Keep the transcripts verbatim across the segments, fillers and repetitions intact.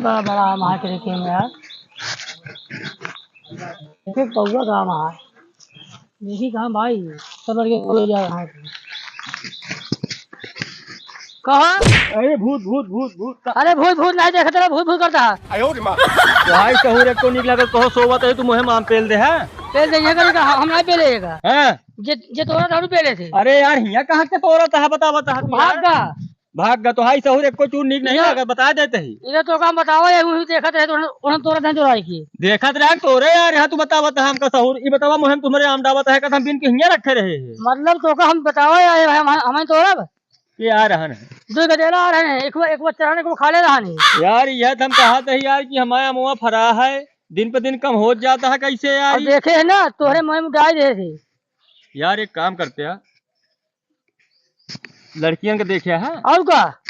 बड़ा, बड़ा मार के रखे हैं यार। एक कौआ कहाँ मार? देखी कहाँ भाई, सब लड़के खोले जा रहा है। कहाँ? अरे भूत, भूत, भूत, भूत। अरे भूत, भूत नहीं देखत रहा, भूत, भूत करता है। आयो रे माँ। भाई सहूर एको निक लागत, कहो सोवत है, तू मुँहे माम पेल दे है। पेल दे, ये करेगा, हम नहीं पेले का। हाँ। जे, जे तोरा दारू पेले थे। अरे यार, हिया कहाँ के तोरा था, बता, बता तू भाग यार। गा। भाग गा, तो हाई सहूर एको चूर निक नहीं इधर लागत, बता देते ही। इधर तो का बतावा, ये उही देखत रहे, तो उन्हें, उन्हें तोरा नहीं चोराई की। देखत रहे तोरे यार, यहाँ तू बता, बता हमका सहूर, ई बतावा, मुँहे तुम्हारे आम डावत है, कसम बिन के हिया रखे रहे हैं। मतलब तो का हम बतावा यार, हम, हम, हमें तोरा के आ रहन है? दो गदेला आ रहे हैं, एक वो, एक वो चढ़ाने को खा ले रहा नहीं। यार, यह तो हम कहा थे यार कि हमारा मुआ फरा है, दिन पे दिन कम होत जाता है, कैसे यार? और देखे है ना, तोहरे मुँह में डाल दे थे। यार, एक काम करते हैं, लड़कियन के देखे है। और का?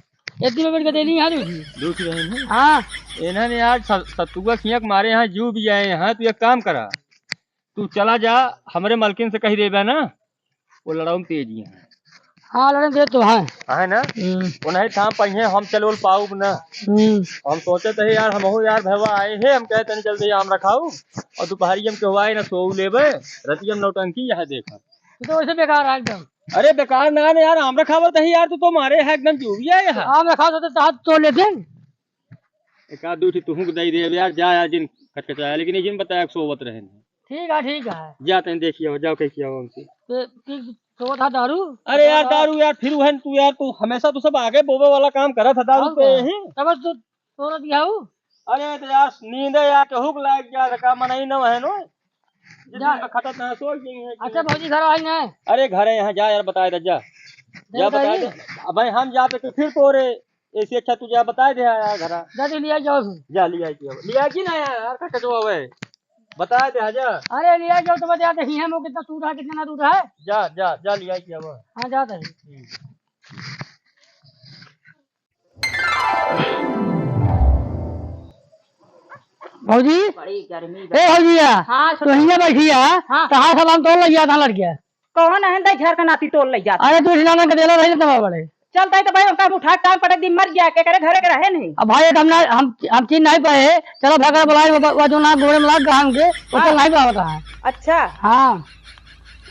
इतनी में बैठ के देली यहाँ देखी। देख रहे हैं। हाँ। इन्होंने यार स-, सतुआ खिया के मारे यहाँ, जू भी आए हैं, तू एक काम करा, तू चला जा, हमरे मलकिन से कही देबे ना, वो लड़ाऊ में तेज ही है। हाँ, लड़न दे तो है। है ना? हम्म। वो नहीं थाम पाइए, हम चलो पाऊब ना। हम्म। हम सोचे थे यार, हम हो यार भैया आए हैं, हम कहे तनी जल्दी आम रखाऊ और दोपहरिया में केहू आए ना सोऊ लेबे, रतिया में नौटंकी यह देखा। तू तो वैसे बेकार है एकदम। अरे बेकार ना, ना यार, आम रखावत है यार, तू तो मारे है एकदम जो भी है यहाँ। आम रखावत तो तोड़ लेते। एक आध दू ठी तुहूँ के दई देब यार, जा यार, जिन खटखटाया, लेकिन ये जिन बताया कि सोवत रहे हैं। ठीक है, ठीक है। जा तनी देखिए, जाओ कह के आओ उनसे। ते, ते सोवत हा दारू? अरे यार, दारू? दारू यार, फिर वहन तू यार, तू हमेशा तू सब आगे बोबे वाला काम करत है दारू और पे का? ही। तब तू तोरा दिया हूँ? अरे तो यार, नींद है यार, केहू के लायक जा रखा, मनई न है नो। जिस जा। दिन में खटत ना, सोच गई है कि अच्छा, भौजी घर आई ना? अरे घर है यहाँ, जा यार, बताए दे, जा। दे जा बताए बताइए। दे। अब भाई हम जाते तो फिर तोरे ऐसे अच्छा तू जा बताए दे यार घरा। जा दे लिया जाओ फिर। जा लिया के अब। लिया की ना यार, यार का कचवा हुआ है। बताए दे जा। अरे लिया जाओ तो बता दे, हियां में कितना टूट रहा है, कितना ना टूट रहा है। जा, जा, जा लिया के अब। हाँ, जा दे। हम्म। भौजी? बड़ी गर्मी बा। ए भौजिया, हाँ, तो हियां बैठी है, हाँ। तो हाथ हम तोड़ लग गया था लड़किया। कौन है दई झर का नाती तोड़ ले जाता? अरे, तू इतना ना गदेला रही ना तमार बड़े। चलता है तो भाई, उनका उठा टांग पटक दी, मर गया, के करे घरे के रहे नहीं। अब भाई, हम ना, हम, हम चीन नहीं पाए, चलो भगा बुलाए, वो, वो जो ना गोड़े में लाग गया हमके, वो हाँ। चल नहीं पावत है। अच्छा। हाँ।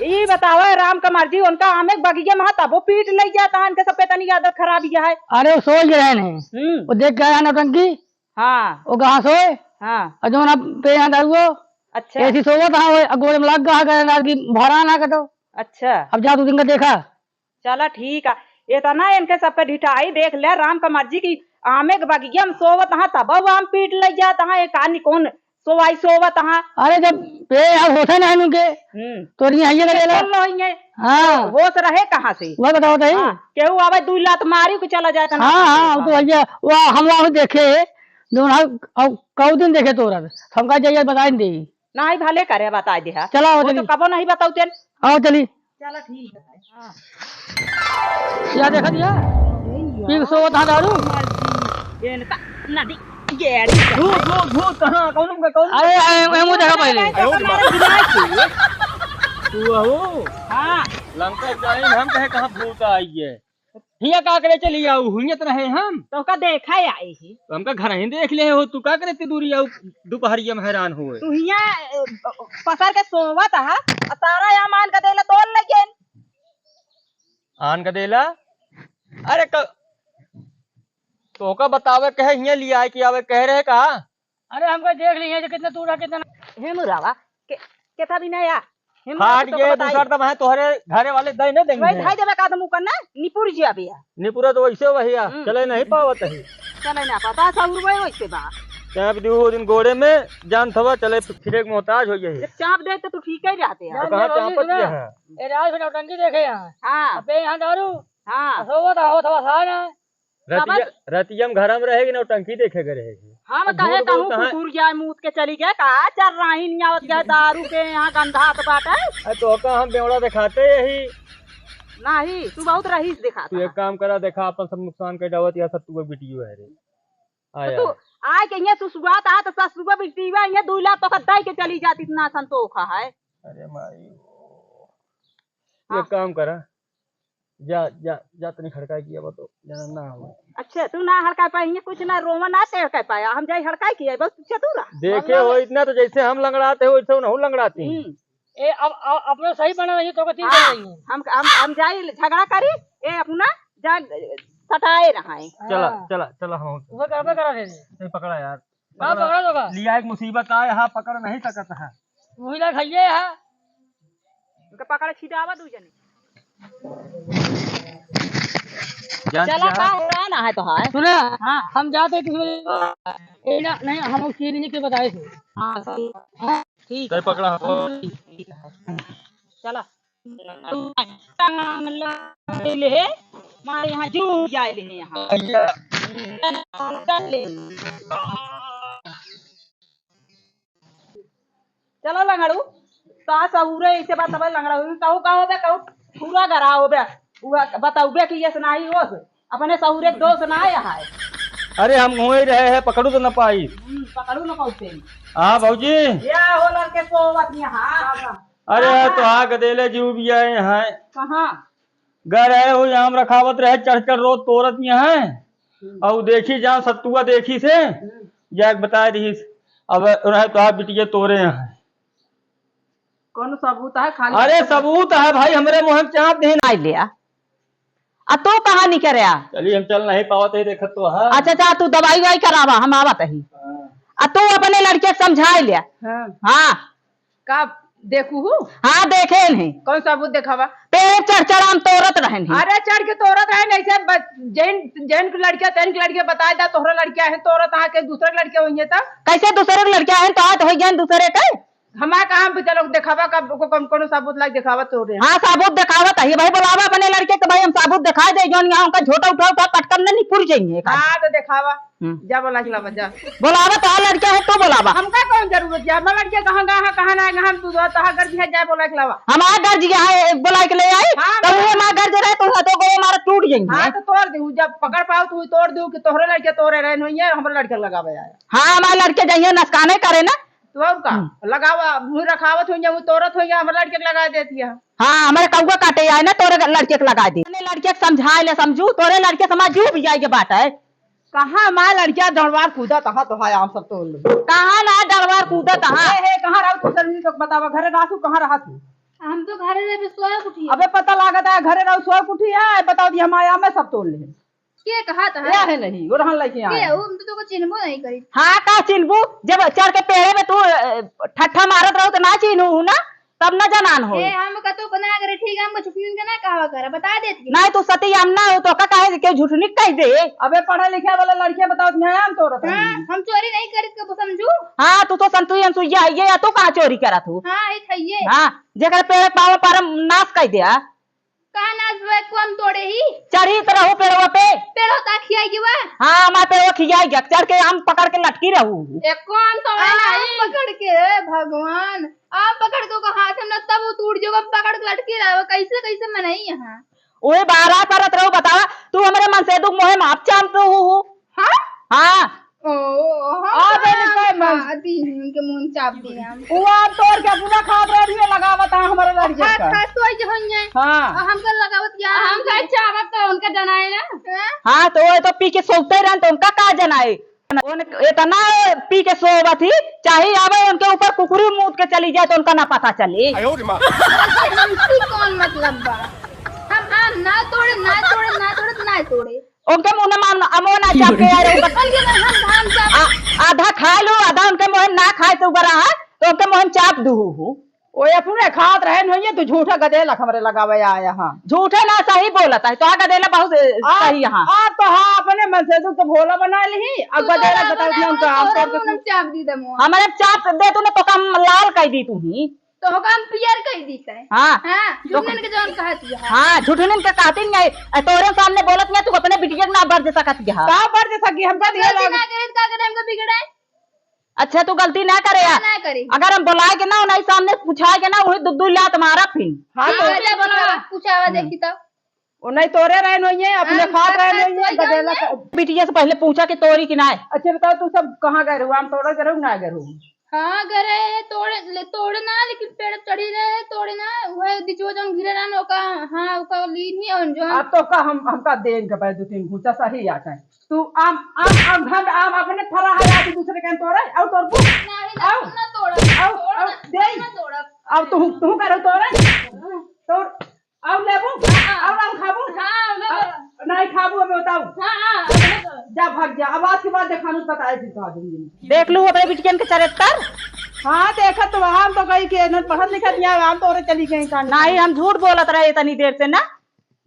ई बतावा, राम का मर्जी, उनका आमे के बगिया में तबो पीट ले जाता है, इनके सब पे तनी आदत खराब ही है। अरे, वो सोच गए हैं। हम्म। वो देख गए हैं नौटंकी। हाँ। वो कहाँ सोए? हाँ। और जो ना पे यहाँ दारू वो। अच्छा। ऐसी सोवत हाँ, वो गोड़े में लाग गया, गए ना कि भरा ना कतो। अच्छा। अब जा तू दिन का देखा। चला ठीक है, इतना इनके सबके ढिठाई देख ले, राम का मर्जी की आमे के बगिया में सोवत हाँ, तब वो आम पीट ले जात हाँ, एक आदमी कौन सोवाई सोवत हाँ। अरे जब पे यहाँ होते ना इनके, हम्म। तो नहीं आइए करेला। बोल लो इनके। हाँ। होश रहे कहाँ से? वह बताओ तो ही। हाँ, केहू आवे दुई लात मारी के चला जाए तो ना हाँ, हाँ, हाँ। तो भैया, वो हम वहाँ देखे, जो ना, अब कऊ दिन देखे तोरा, हमका जाइए बताई दे। नाही भले करे, बताए दे हा। चला, आओ वो तो चली। कबो नहीं बताऊ तेन। आओ चली। चला ठीक है। हाँ। या देखा दिया? पी के सोवत हा दारू? ये न ता-, नदी गेड़ी। भूत, भूत, भूत, कहाँ? कौन का, कौन? अरे, अरे, अरे, मुँह देखा पहले। अरे, हमारे दिमाग की। तू हो? हाँ। लंका जाए, हम कहे कहाँ भूत आई है? हियाँ का करे चली आऊ, हुइयाँ त रहे हम। तोहका देखा आई ही। तो हमका घर ही देख ले हो, तू का करे इतनी दूरी आऊ, दोपहरिया में हैरान होए। तू हियाँ, अ, पसर के सोवत हा, आ तारा यहाँ मान के देला तोल लेकिन। आन का देला? अरे क-, तोहका बतावे कहे हियाँ लिया आए कि आवे कह रहे का? अरे, हमका देख ली है जे कितना दूर है, कितना ना। हे मुरावा, के, केथा भी नहीं आ। हे मुरावा, फाट तो ये बताई। दूसर तो मैं तोहरे घरे वाले दई न देंगे। वही धाई देवे का तो मुँह करना, निपुर जी अभी आ। निपुरा तो वैसे वही आ, हम्म। चले नहीं पावत ही। चले ना पावत, अच्छा, उर्वे वैसे बा। चाप दी वो दिन गोड़े में, जान थवा, चले फिरे के मोहताज हो गए। जब चाप दे तो तू ठीक ही रहते हैं। तो कहाँ जान ले चापत बाबूजी, ये है? ए, रात में नौटंकी देखे यहाँ। हाँ। अबे यहाँ दारू। हाँ। सोवत हो, थवा था ना। रतिया, तब रतिया में घरा में रहेगी, नौटंकी देखे के रहेगी। हम अब कहे झूठ कहूँ बोलता है। कुकुर जाए मूत के चली गए, का चल रही नहीं आवत गए दारू के यहाँ गंधात बाटे। अरे तो का हम बेवड़ा दिखाते यही। नहीं, तू बहुत रईस दिखाता तू है। एक काम करा, देखा अपन सब नुकसान कर डावत या सब तू बिटियो है रे। तो आया। तू आए के यहाँ ससुरात आ तो ससुरा बिटिया यहाँ दो लाख तो दई के चली जाती, इतना संतोखा है। अरे माई, हाँ। एक काम करा, जा, जा, जा, तनी हड़काई किया बा तो, जाना ना हो। अच्छा, तू ना हड़काई पाई, कुछ ना रोवा ना से हड़काई पाया, हम जाई हड़काई किया, बस पीछे तू रह। देखे हो, इतना तो जैसे हम लंगड़ाते हो, वैसे उनहु लंगड़ाती हैं। हम्म। ए, अब, अब अपना सही बना रही तो कथी हाँ, कर रही हूँ? हम, हम, हम जाई झगड़ा करी, ए अपना जा सटाए रहाए। चला, हाँ। चला, चला, हम वो करबे करा थे। नहीं पकड़ा यार। का पकड़ा तो का? लिया एक मुसीबत आए, हाँ, पकड़ नहीं सकत है। वही ला खाइए है। उनका पकड़ छिटावा दू जने। जान चला, क्या? का हो रहा ना है तो है। सुना? हाँ। हम जाते किसी बजे, ए ना, नहीं, हम लोग चीनी के बताए थे। हाँ, सही। हाँ, ठीक कई है। पकड़ा हो? चला। ले, मारे यहाँ जू जाए ले यहाँ। चल ले। चलो लंगड़ू, का सहूरे ऐसे बात अब लंगड़ा हुई, कहू का होबे, कहू पूरा गरा होबे, उहा बताउबे कि यस नाही होस, अपने सहूरे के दोष ना आया है। अरे हम घूमे रहे हैं, पकड़ू तो न पाई। हम्म, पकड़ू न पाउते। हाँ भौजी। या हो लड़के सोवत यहाँ। अरे हाँ, तो हाँ। आ गदेले जीव भी आए हैं। कहाँ? गा रहे हो, आम रखावत रहे, चढ़ चढ़ रोज तोरत यहाँ है। हम्म। और देखी जाओ सतुआ देखी से, हम्म। जाके बता रही, अब रहे तो आप बिटिया तोरे यहाँ। कौन सबूत है? खाली अरे सबूत है भाई, हमरे मुँह में चाप देन। आई लिया। आ तू कहाँ निकरे आ? चलिए, हम चल नहीं पावत है, देखत तो है। अच्छा, अच्छा, तू दवाई वाई करावा, हम आवत ही। हाँ। आ तू अपने लड़के के समझाए लिया। हाँ। हाँ। का देखू हूँ? हाँ, देखे नहीं। कौन सबूत देखावा? पेड़ चढ़ चढ़ हम तोरत रहन ही। अरे, चढ़ के तोरत रहन, ऐसे ब-, जैन, जैन के लड़किया, तैन के लड़किया बताए दा, तोहरा लड़किया है, तोरत आके दूसरे के लड़किया होइए तब? कैसे दूसरे के लड़किया है, तो आज हो गए दूसरे के? हमारे कहाँ पे चलो देखावा का, को-, कौन, कौन सबूत लाग देखावा तोरे? हाँ, सबूत देखावा तो ही भाई, बुलावा अपने लड़के के, भाई हम सबूत दिखाई दे, जौन यहाँ उनका झोटा उठा उठा पटकन न निपुर जाइए का। हाँ, तो देखावा। हम्म। जा बोला के लावा, जा। बोलावा तो लड़के है, तू बोलावा। हमका कौन जरूरत है? हमार लड़के कहाँ गए हैं, कहाँ ना गए हैं, तू तो तहार गर्ज है, जा बोला के लावा। हमार गर्ज है, बोला के ले आई, हाँ, तो वो हमार गर्ज रहे, तो हाथों को हमारा टूट जाएंगे। हाँ, तो तोड़ दू, जब पकड़ पाओ, तू तोड़ दू कि तोहरे लड़के तोरे रहे नहीं है, हमारे लड़के लगावे आया। हाँ, हमारे लड़के जाइए, नसकाने करे ना। तो और का? हम्म। लगावा, मुँह रखावत होइए, मुँह तोड़त होइए, हमारे लड़के के लगा देती है। हाँ, हमारे कौआ काटे आए ना, तोरे लड़के के लगा दे। अपने लड़के के समझाए ले, समझू, तोरे लड़के समझू भी जाए के बात है। कहाँ माँ लड़किया डरवार कूदत, कहाँ तो है, हम सब तोड़ ले। कहाँ ना डरवार कूदत, कहाँ? ए, हे, कहाँ रहू तू, शर्मी तो बतावा, घरे रहतू, कहाँ रहतू? हम तो घरे रहे, सोए उठी। अबे पता लागत है, घरे रहू, सोए उठी है, बताओ दी, हम आया, मैं सब तोड़ ले। के कहा था? या है नहीं, वो रहन लइके आए। के, वो हम तो तोको चिन्हबो नहीं करी। हाँ, का चिन्हबू? जब चढ़ के पेड़े में तू, अ, ठट्ठा मारत रहो तो ना चिन्हू हूँ ना, तब ना जनान हो। ए, हम कतो को ना करे, ठीक है, हमको छुटनी के ना कहा करा, बता देती। नहीं, तू सती हम ना हो, तो का काहे के झुठनी कह दे? अबे पढ़े लिखे वाला लड़कियां बताओ, ध्यान तो रहता हाँ, है। हम चोरी नहीं करी, तो समझू। हाँ, तू तो संतुई अंसुईया है, ये या तू कहाँ चोरी करा तू? हाँ, ये खाइए। हाँ, जेकर पेड़ पावे पर नाश कह दे, हाँ। का नाच बे, कौन तोड़े ही? चढ़ी तो रहू पेड़वा पे। पेड़ो ता खियाई गवा? हाँ, हमार पेड़वा खियाई गया। चढ़ के आम पकड़ के लटकी रहू। ए, कौन तो आम आई? पकड़ के, हे भगवान, आम पकड़ के ओकर हाथ में ना तब वो टूट जो पकड़ के लटकी रहो। कैसे, कैसे मनई यहाँ? ओए बारह परत रहो, बतावा, तू हमरे मन से दुख मोहे माफ चाहत रहू। हाँ? हाँ। ओ, हम आ, बेटी, कहाँ? कहे मन? हाँ, दी, उनके मुंह चाप दिया हम। वो आप तोड़ के पूरा खात रह रही है, लगावत है हमारे लड़के हाथ का। खास तो ऐसे होइए। हाँ। और हमको लगावत क्या? हम कहे चावत तो उनका जनाए ना। हाँ? हाँ, तो वो तो पी के सोते रहन, तो उनका का जनाए? उन, इतना पी के सोवत ही, चाहे आवे उनके ऊपर कुकुरी मूत के चली जाए, तो उनका ना पता चले। आयो रे माँ। हमसे कौन मतलब बा? हम आम ना तोड़े, ना तोड़े, ना तोड़े, ना तोड़े। उनके मुंह में मार, अमो ना चाप के आए रहो। उनके मुंह में हम धान चाप आ-, आधा खाए लो, आधा उनके मुंह में ना खाए तो उबरा है, तो उनके मुंह में चाप दूहू हूँ। ओए अपने खात रहे नहीं, तू झूठा गदेला हमरे लगावे आया, हाँ। झूठे ना, सही बोलत है, तो गदेला बहुत, ए, आ, सही, हाँ। आ तो हाँ, अपने मन से तू तो भोला बना ली, अब तू तो गदेला बताओ कि हम तो आम तोड़ के मुंह में चाप दी दे मुंह। हमारे चाप दे तू ना, तो काम लाल कर दी तू ही। तो होगा हम पियर कह दी तै। हाँ। हाँ, तो झुठनन के जौन कहत है। हाँ, झुठनन के कहती नहीं, आ तोरे सामने बोलत नहीं, तू अपने बिटिया के ना बरज सकत है। का बरज सकी? हम हम गलती ना करे, का करे, हमको बिगड़ाए? अच्छा, तू गलती ना करे ना, यार। ना करे। अगर हम बोलाए के ना, नहीं सामने पूछाए के ना, वही दू दू लात मारा फिर। हाँ, तो हाँ, ले बोला, पूछावा हम्म। देखी तब। वो नहीं तोरे रहे नहीं है, अपने हाँ, खात रहे नहीं है, गदेला का। बिटिया से पहले पूछा कि तोरी कि ना है। अच्छा बताओ, तू सब कहाँ गए रहो? आम तोड़े गए रहो, ना गए रहो? हाँ, गरे तोड़े, ले, तोड़े ना, लेकिन पेड़ चढ़ी रहे, तोड़े ना, वह दिचवा जौन गिरे रहन, ओका, हाँ, ओका लीन ही, और जौन अब तो का हम, हमका देन के भाई दो तीन घूंचा सही आता है। तू आम, आम, आम, घंड आम अपने फरा है, आज दूसरे के तोड़े, और तोड़ बू। नहीं, नहीं, आओ। ना तोड़ा, आओ, तोड़ आओ, ना, दे। ना तोड़ा। अब तू, तू करो तोड़े। तोड़। और लेबू? हाँ। और आम खाबू? हाँ, लेबू। और नहीं खाबू, अबे बताओ। हाँ, हाँ, लेबू। जा, भाग जा। अब आज के बाद देखानू बताए फिर तो आ दूंगी। देख लू अपने बिटियन के चरित्र। हाँ, देखत तो हम तो कही कि इन्हन पढ़त लिखत नहीं आवे, हम तो औरे चली गई कान। नहीं, हम झूठ बोलत रहे इतनी देर से ना,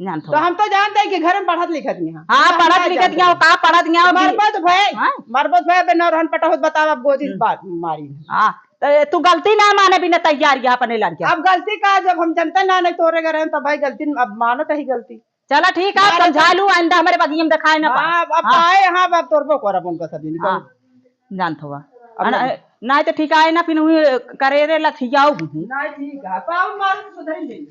जानत तो हो। हम तो जानते हैं कि घर में पढ़त लिखत नहीं है। हाँ, हम पढ़त नहीं लिखत जानते नहीं हो, हैं। का पढ़त नहीं हो, मरबत भय, हाँ? मरबत भय, बे नौरहन पटहुत बताओ, अब गोदी हम्म। बात मारी। हाँ, तो तू गलती ना माने बिना तैयार यहाँ अपने लड़के। अब गलती का, जब हम जनते ना, नहीं तोरे घर हैं, तो भाई गलती अब मानत ही गलती। चला ठीक है, मानत समझा है। लू, आइंदा हमारे बगिया में दिखाए ना पा। हाँ, अब, अब हाँ। आए, हाँ, अब तोरबो करब उनका सब दिन। हाँ, जानत हुआ। अब अन-, नहीं। नहीं तो ठीक आए ना, फिर वही करे रे लथियाऊ भी। नहीं, ठीक है, पाऊ मारू तो सुधर ही नहीं।